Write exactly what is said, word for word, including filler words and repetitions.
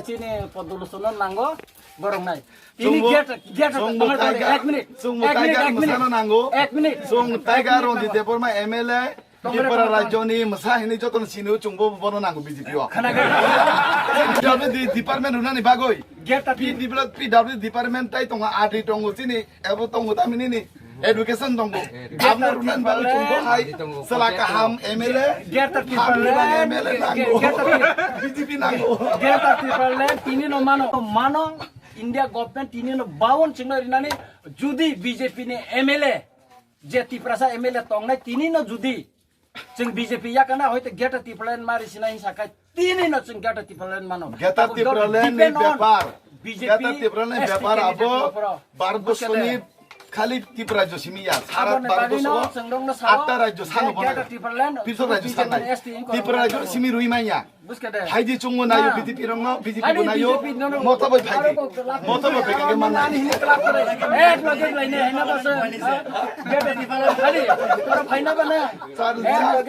Chini Podolosono nango, borok nai. Ini Chungbo, get, get, chungbo tongmani taiga, ek minute. Chungbo ek minute, taiga ek minute. Musano nango. Ek minute. Chung taiga ek minute Ranjit nango. Debbarma M L A, Tripura rajyoni masa hini jotono sini chungbo bono nango B J P o. Khana ga. P W D department runani bagoi. Get the P W D department tai tongo, R D tongo chini, ebo tongo tamini ni. Education tongo. Abno runan bagwi chungbo hai sela kaham M L A. Greater Tipraland. Hamrwng M L A nango. Greater Tipraland. B J P nango. Greater Tipraland tini no mano, mano India government tini no bawon chingno rinani judi B J P ni M L A je Tiprasa M L A tongnai tini no judi Chwng B J P yakana hoite Greater Tipraland mari sinai hinsa khai tini no chwng Greater Tipraland mano. Greater Tipraland ni bepar. Greater Tipraland ni bepar abo Bharat borsoni khali Tripura rajyo simi ya. Sara Bharat borso atta rajyo sano bono. Greater Tipraland, Tripura rajyo sanai. Tripura rajyo simi rui manya. Buskade. Haidi chungo nayo B J P rongno, B J P bo nayo. Moto bai phaidi. Moto bai phaidi ke manna. Nani hini club kore. Eh, lage lai ne, hina bas. Greater Tipraland khali. Ora phaina bana. Char, char.